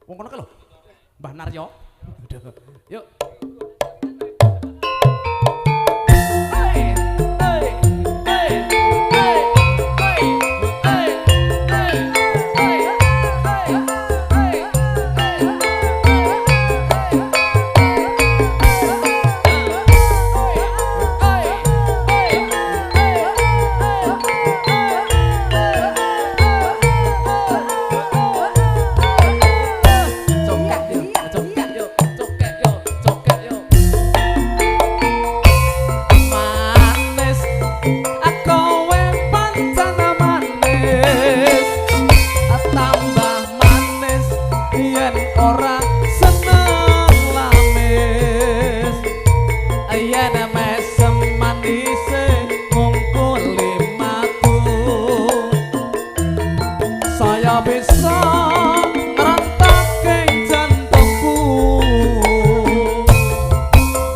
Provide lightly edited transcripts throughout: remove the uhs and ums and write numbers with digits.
Wong kono ke lho. Mbah Naryo. Aduh. Yuk. Hey, hey, hey, hey, hey, hey, hey, hey, hey, hey, Cokek yo, cokek yo, cokek yo, cokek yo. Manis, kowe pancen manis, tambah manis yen ora seneng lamis. Yen mesem manise ngungkuli matu, saya bisa ngrentake jantungku.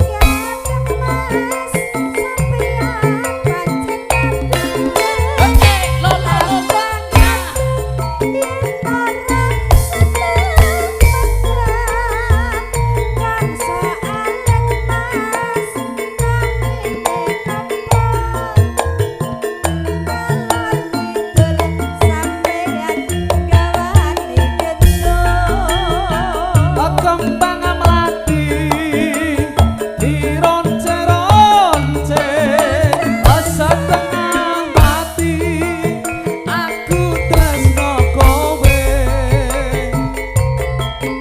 Ganteng Mas, sampeyan pancen ganteng. Lo lo lo lo. Yen ora seneng medhap, bangsa alit Mas, namine kempot. Ngalor ngidul sampeyan gawani gendut. Kembang melati dironce-ronce, setengah mati aku tresno kowe.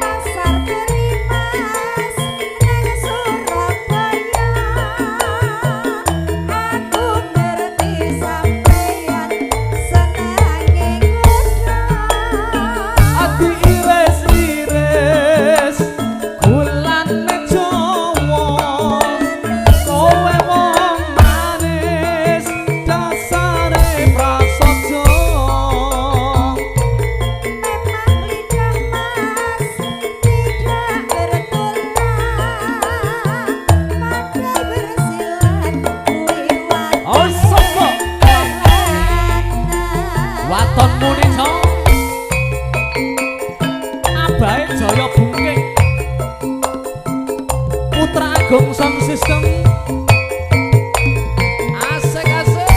Pasar Turi Mas nang Surabaya, aku ngerti sampeyan senenge nggodha. Ati iris-iris gulane Jawa, kowe wong manis dasare prasaja. Memang lidah Mas tidak bertulang, pandai bersilat kuwi Oh, sapa? Lanang. Waton muni to. Abahe Jaya Bungking. Putra Agung Sound System. Asik asik.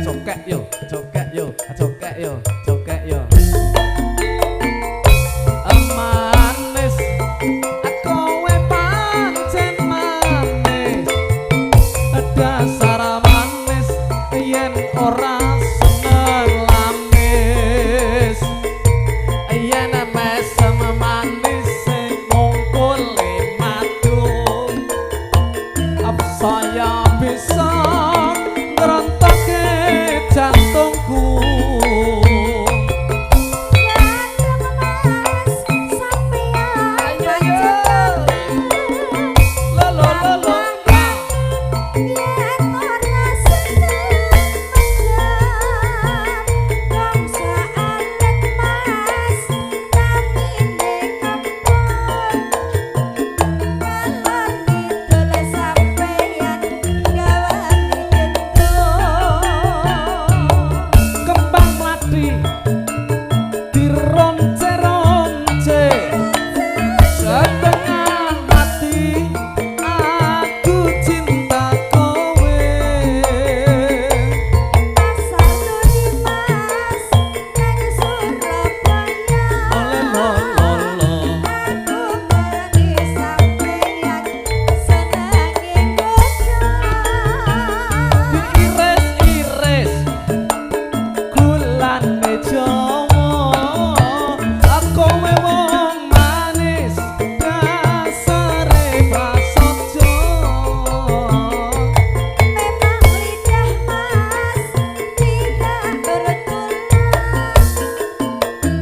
Cokek yo, cokek yo, cokek yo, cokek yo. Manis, kowe pancen manis, dasar manis yen ora seneng lamis. Yen mesem manis ngungkuli madu, saya bisa ngrentake jantungku. Ganteng Mas, sampeyan Ayo, pancen ayo. ganteng. Lo lo lo lo. Yen ora seneng medhap, bangsa alit Mas, namine kempot. Ngalor ngidul sampeyan gawani gendut. Kembang mlati dironce-ronce, setengah mati aku cinta kowe. Pasar Turi Mas nang Surabaya, Ole lo lo lo. aku ngerti sampeyan senenge nggodha. Diiris-iris gulane Jawa, kowe wong manis dasare prasaja. Memang lidah Mas tidak bertulang,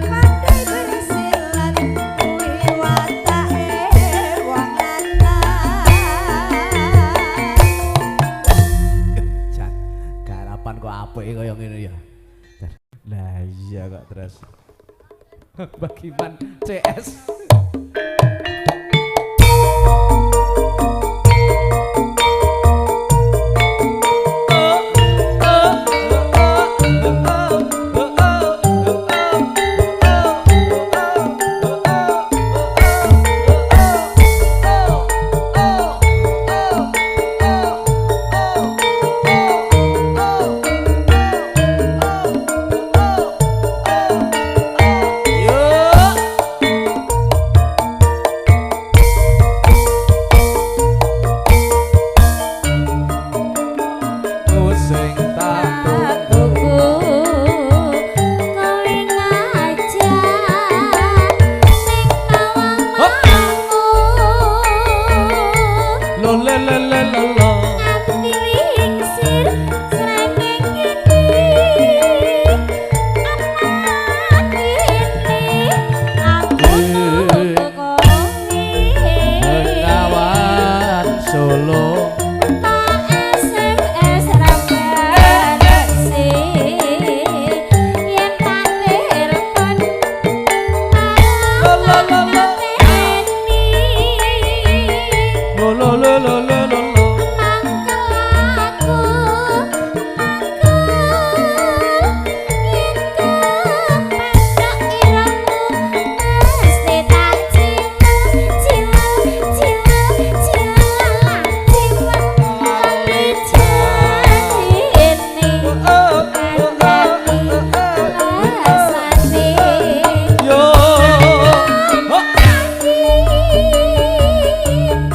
pandai bersilat kuwi watake wong lanang. Jan, garapan kok apik kaya ngene ya. Lah iya kok terus. Bagiman CS. la la. Nganti lingsir srengenge iki. Ana kene aku nunggu kowe. Bengawan Solo. Tak SMS ra balesi. Yen tak telepon La la la la. mateni. Lo lo lo lo lo lo lo. Mangkel aku, mangkel yen kepethuk irungmu mesti tak ciwel, ciwel, ciwel, ciwel, ciwel lali janjine kandhani alasane. Yo. Oh.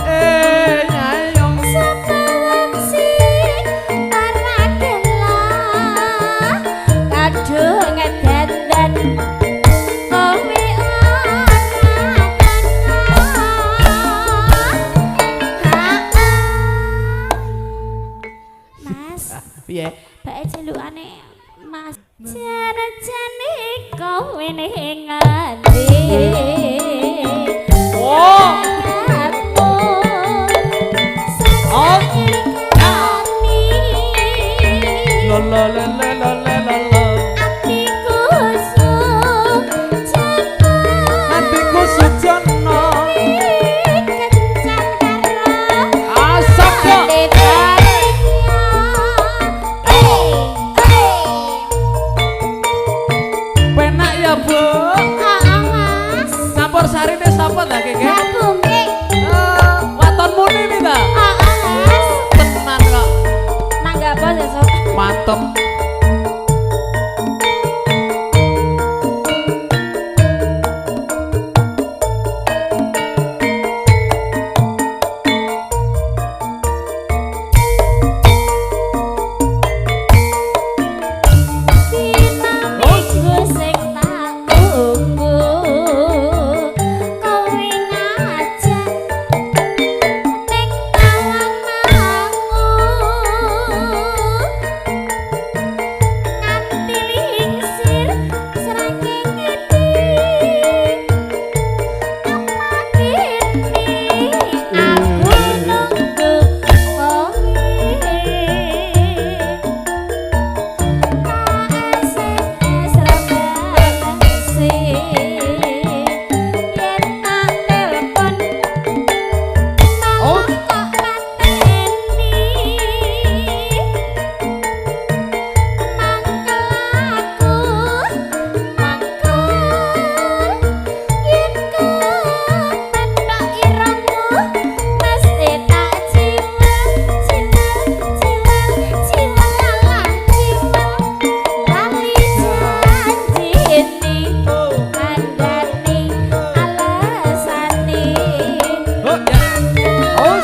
Eh nyayong. Sapa wong sing ora gela kadung dandan kowe ora teka. Mas, Piye? bae celukane Mas. Jane-jane kowe ning ngendi? Oh. Oh. La la la la la la la la. Atiku sujana. Asap kok. Penak ya, Bu. Campur sarine sapa ta, Keke? Waton muni nih ta? Tenan kok. Mantep. Minggu sing tak tunggu kowe ngajak ning Tawangmangu nganti lingsir srengenge apa kene aku nunggu kowe. SMS ra balesi yen tak telepon Oh. malah kok mateni. Mangkel aku, mangkel yen kepethuk irungmu mesti tak ciwel, ciwel, ciwel, ciwel, alah ciwel lali janjine kandhani alasane. Oh ya. Oh.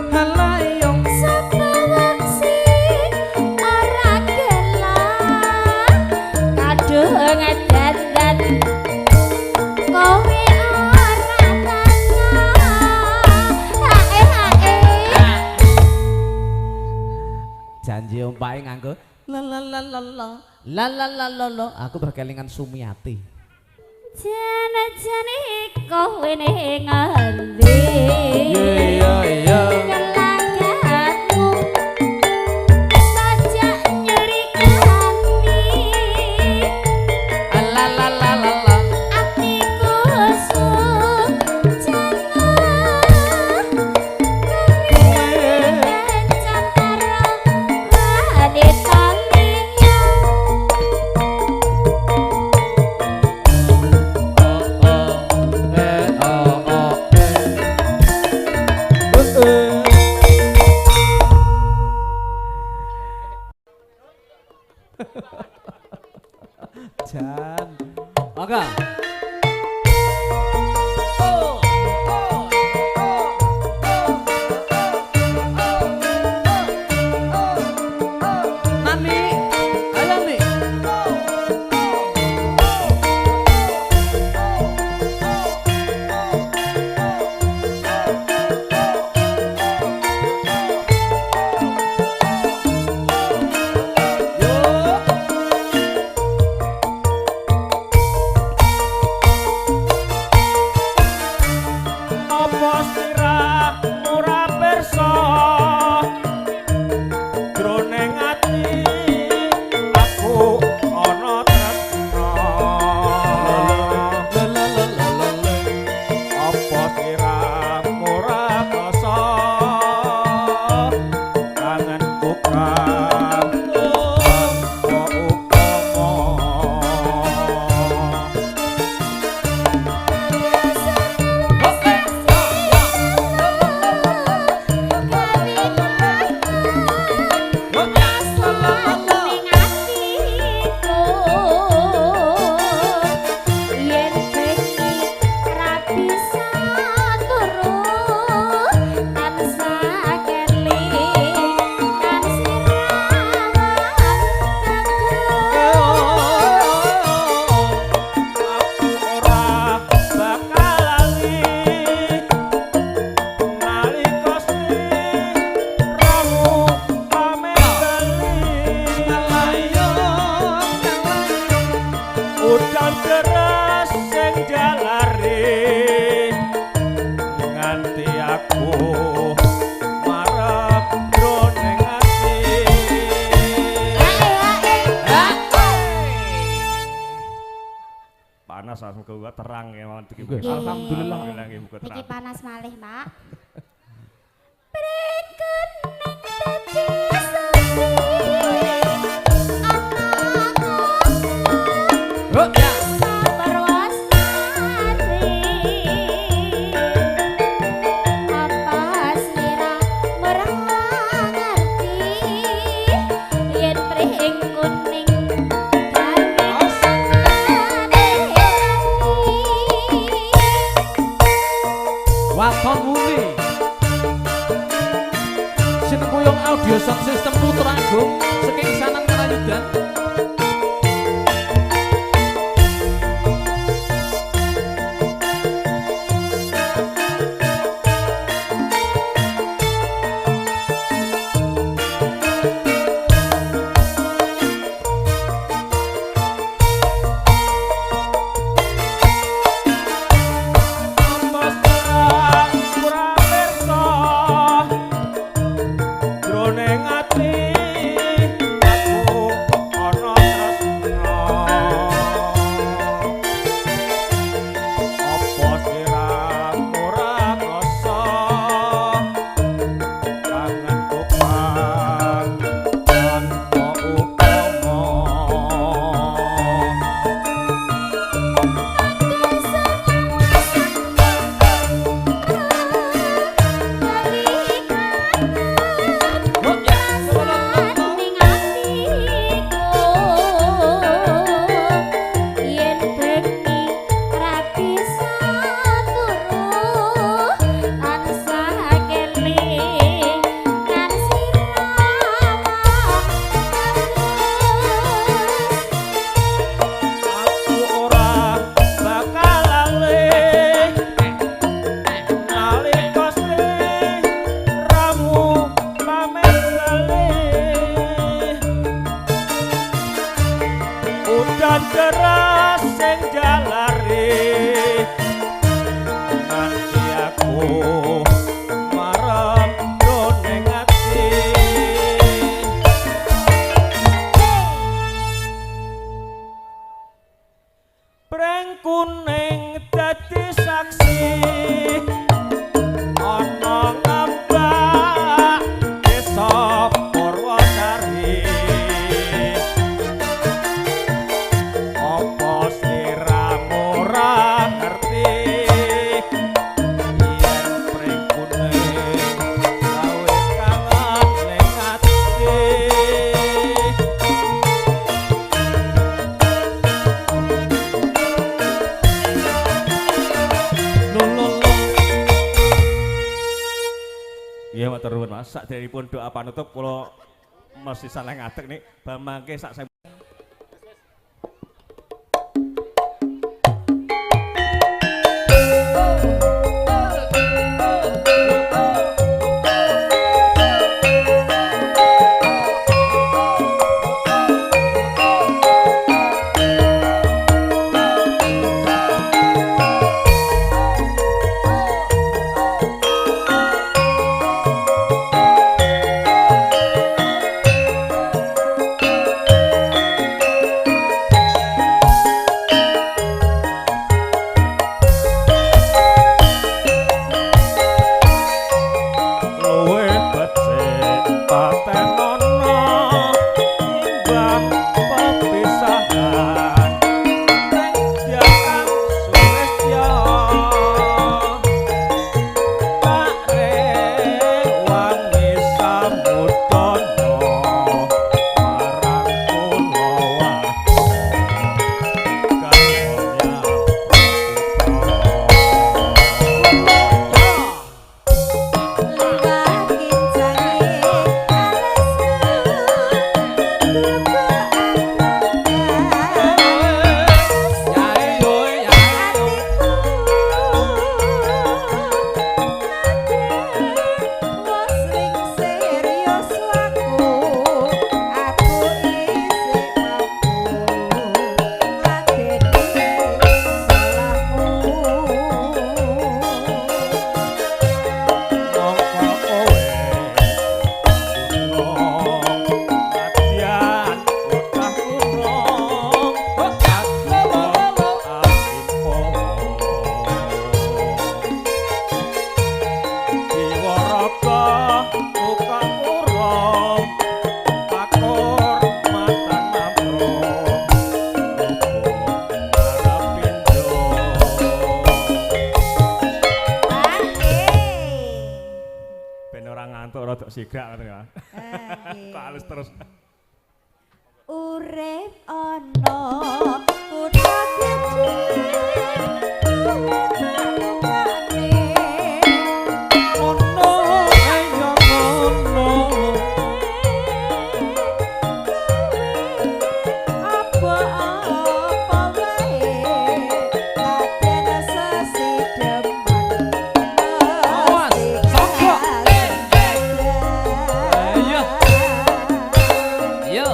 Halayong. Sapa wong sing ora gela kadung dandan kowe ora teka. Hae hae. Janji ompae nganggo la la la la la la la la la la. Aku berkelingan Sumiati. Jane-jane kowe ning ngendi? Iya iya. Kelakatmu sajak nyurikani. La la la la la. Atiku sujana kowe kencan karo wanita liya. Oh oh eh oh oh eh. Sliramu ra pirsa jroning ati aku ana tresna. Apa sliramu ra krasa kangenku kang tanpa upama. Yen bengi ra bisa turu tansah kelingan siraman teguh. Aku ora bakal lali nalika sliramu pamit bali. Udan deres sing jalari nganti aku marep jroning ati. Panas langsung keluar terang ya mawon iki. Nggih, alhamdulillah. Alhamdulillah nggih muga Niki terang. panas malih, Mak. Prekuning dadi sepi. Oh, ya. Parwasari. Apa sliramu ora ngerti yen pring kuning gawe kesane ati. Waton Wuni. Sinengkuyung audio sound system Putra Agung saking Sanan Kerayudan. Apa sliramu ora pirsa jroning ati aku ana tresna. Apa sliramu ora krasa kangenku kang tanpa upama. Oh, ya. Yen bengi ra bisa turu tansah kelingan siraman teguh. Aku ora bakal lali nalika sliramu pamit bali. Udan deras sing jalari nganti aku marep jroning ati. Preng kuning dadi saksi ana ngembak desa Purwosari. Apa sliramu ora ngerti yen pring kuning gawe kangen ning ati. Lo lo lo. Iya matur nuwun Mas. Sakderengipun doa panutup kula mesti salah ngadeg nih bamangke sak saya. Ngantuk rada sigrak ngoten ya. Nggih. Kok halus terus. Urip ana kutha gedhe tukane Ngono ayo ngono. Apa-apa wae kaden sesideman Awas, songkok. Ayo. Yo.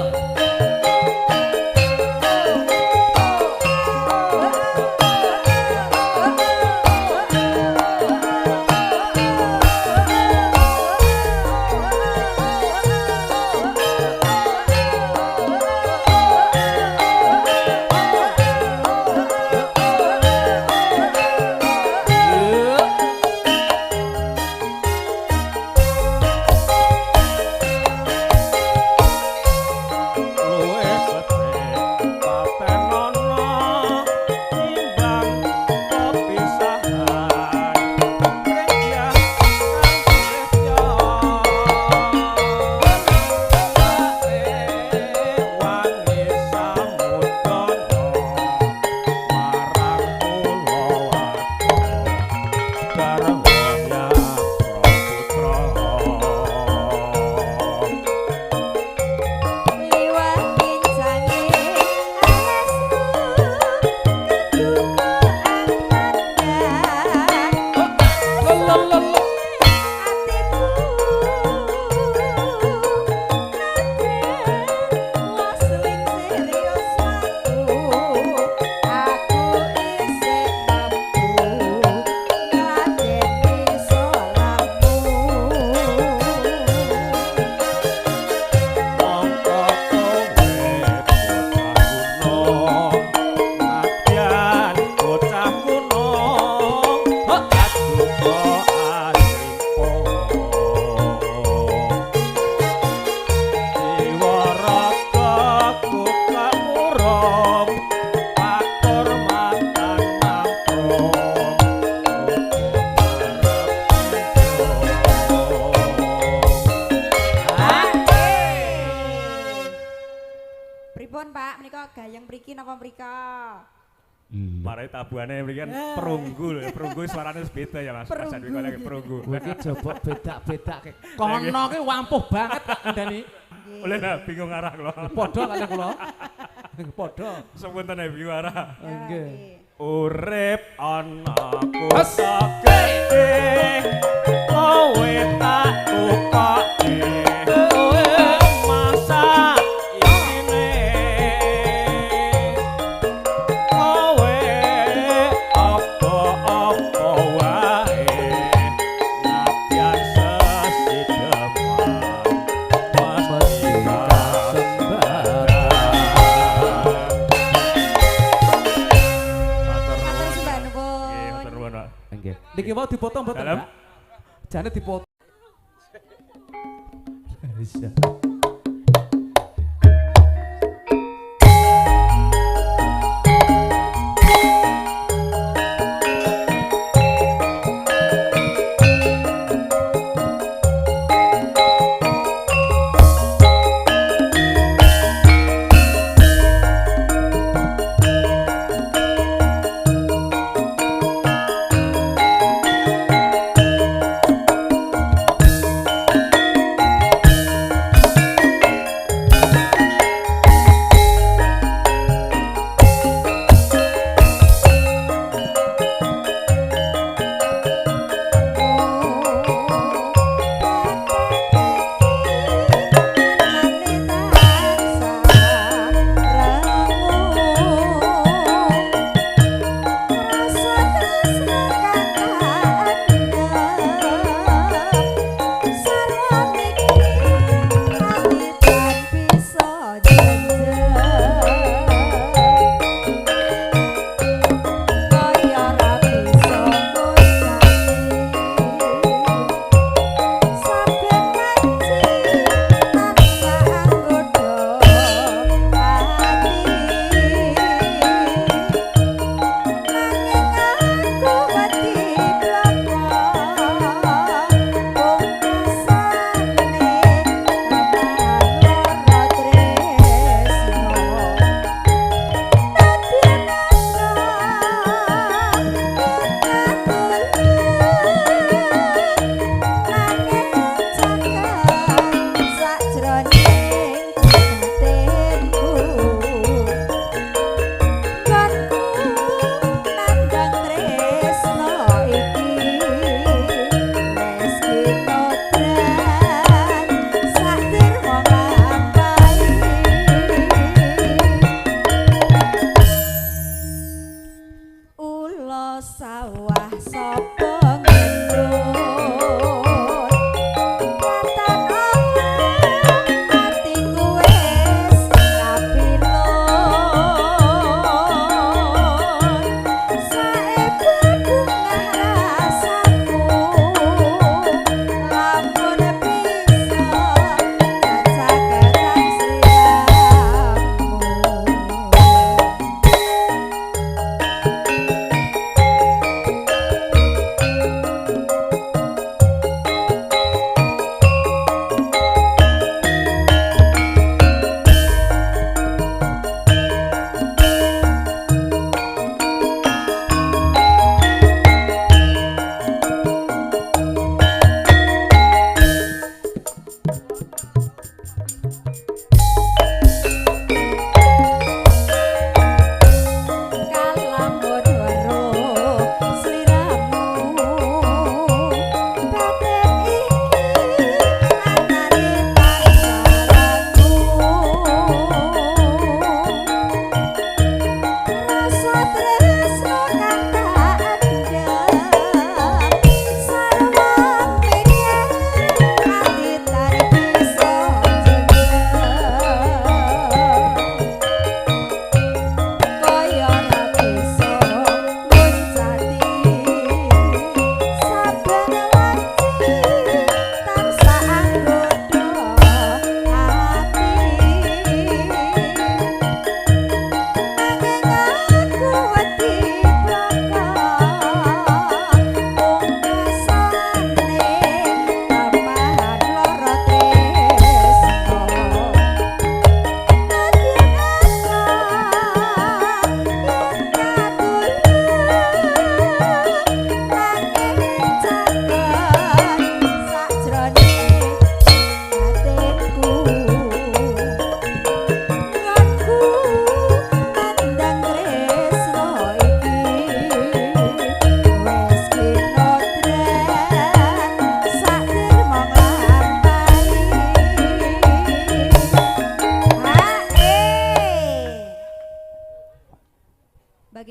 Luwe becik patenono timbang pepisahan. Renggyah kang setya. Wangi samudana marang kula warga garwa putra. Liwat kincange alasku keduka angkanda atiku wasling serius aku isih mampu ngladeni salahmu. Mongko kowe bocah kuno, nadyan bocah kuno, kaduka asripo. Jiwa raga kukamurung, pakurmatan mamprung, Pripun Pak, menika gayeng mriki napa mrika? Marai tabuhane mriki kan perunggu lho, perunggu suarane wis beda ya Mas. Mas Adwi kok lagi perunggu. Kowe iki jobok bedak-bedak. Kono ki wampuh banget tak kandhani. Oleh lah bingung arah kula. Padha kaliyan kula. Padha. Sepunten ya bingung arah. Nggih. Urip ana kutha gedhe, kowe tak tukoke. Masa isine kowe apa-apa wae, nadyan sesideman mesti kasembaran. Matur Matur sembah nuwun. Nggih, nuwun. matur nuwun, Pak. Nggih. Niki wau dipoto mboten, Dalem. Pak? Jane dipoto. Iya. Terima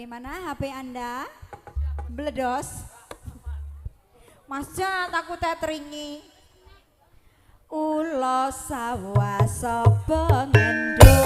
Bagaimana HP Anda? Bledos. Mas Jan aku tetringi. Ulo sawah sapa ngendho.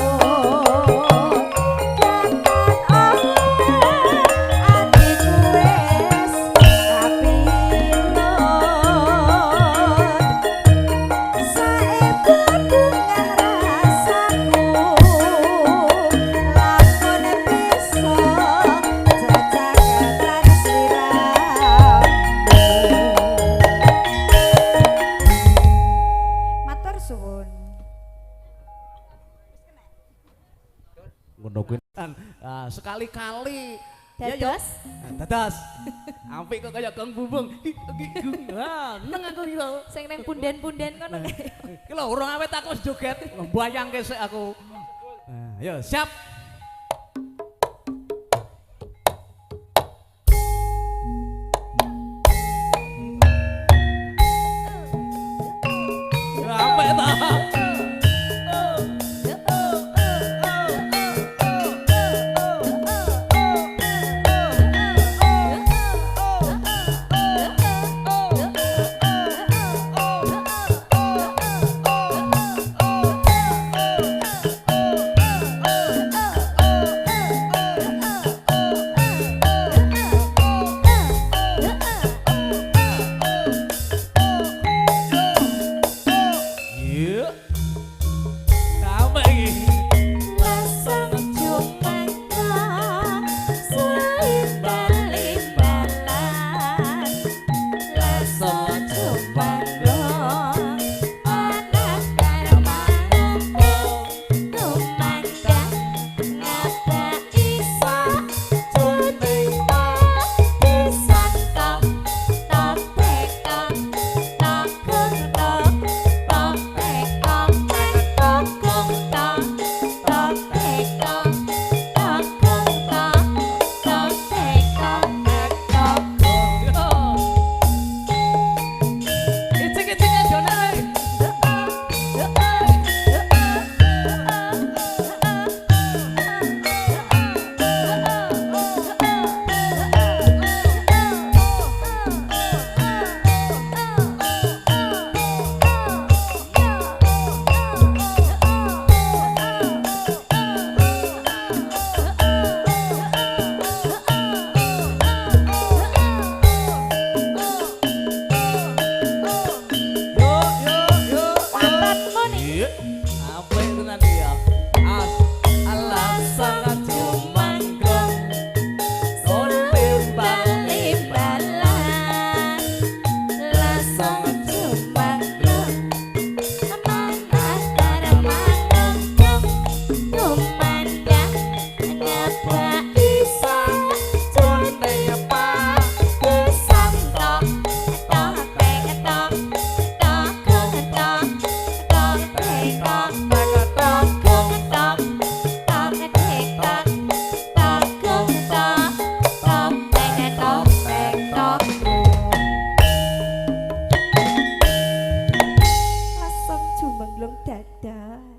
Sekali-kali dados. Ya, dados. Apik kok kaya gong bumbung. Ha, neng aku iki lho. Sing neng punden-punden ngono. Iki lho urung awet aku wis joget. Mbayangke sik aku. Nah, ayo siap.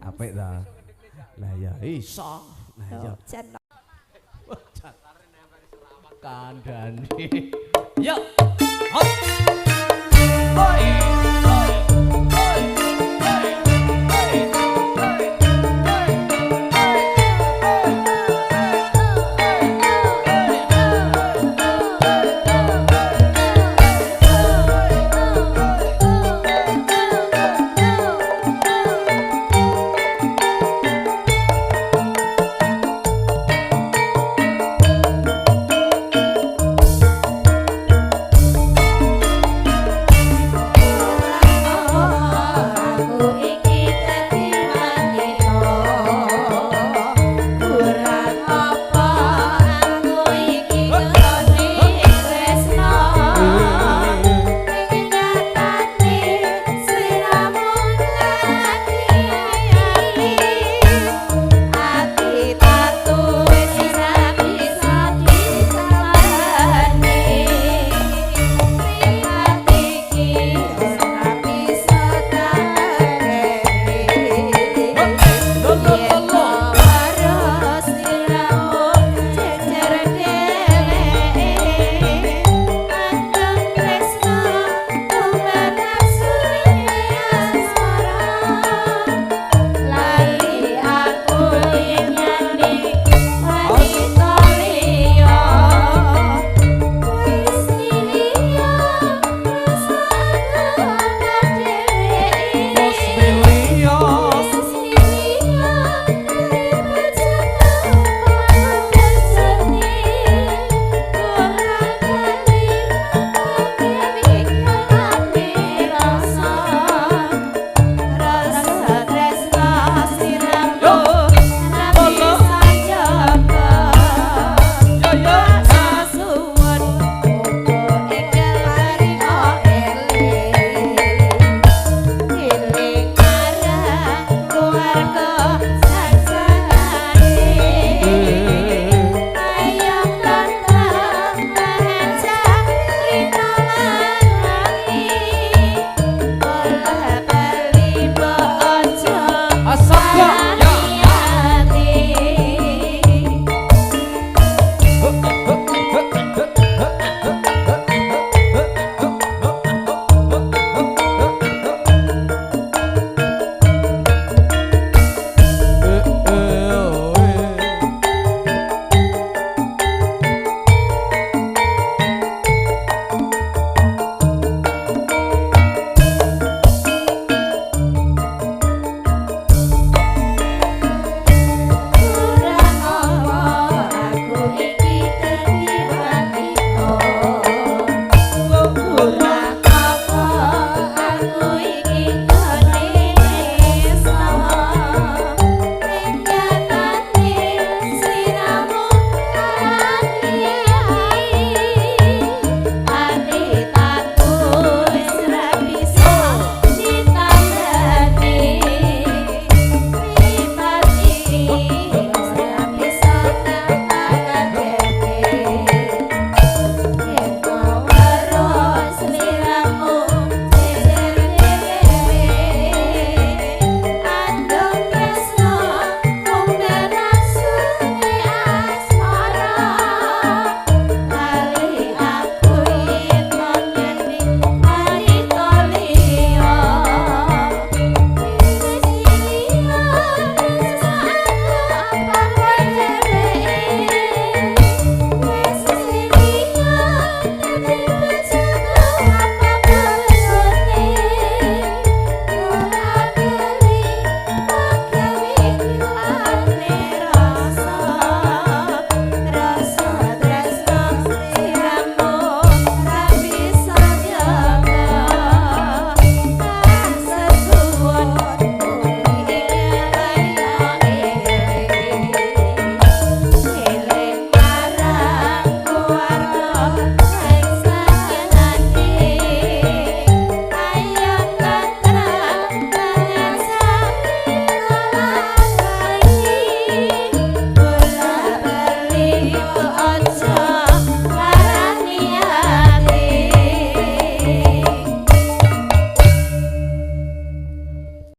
Apik ta. Iso. Nah iya. Kandhane. Yo. Hop.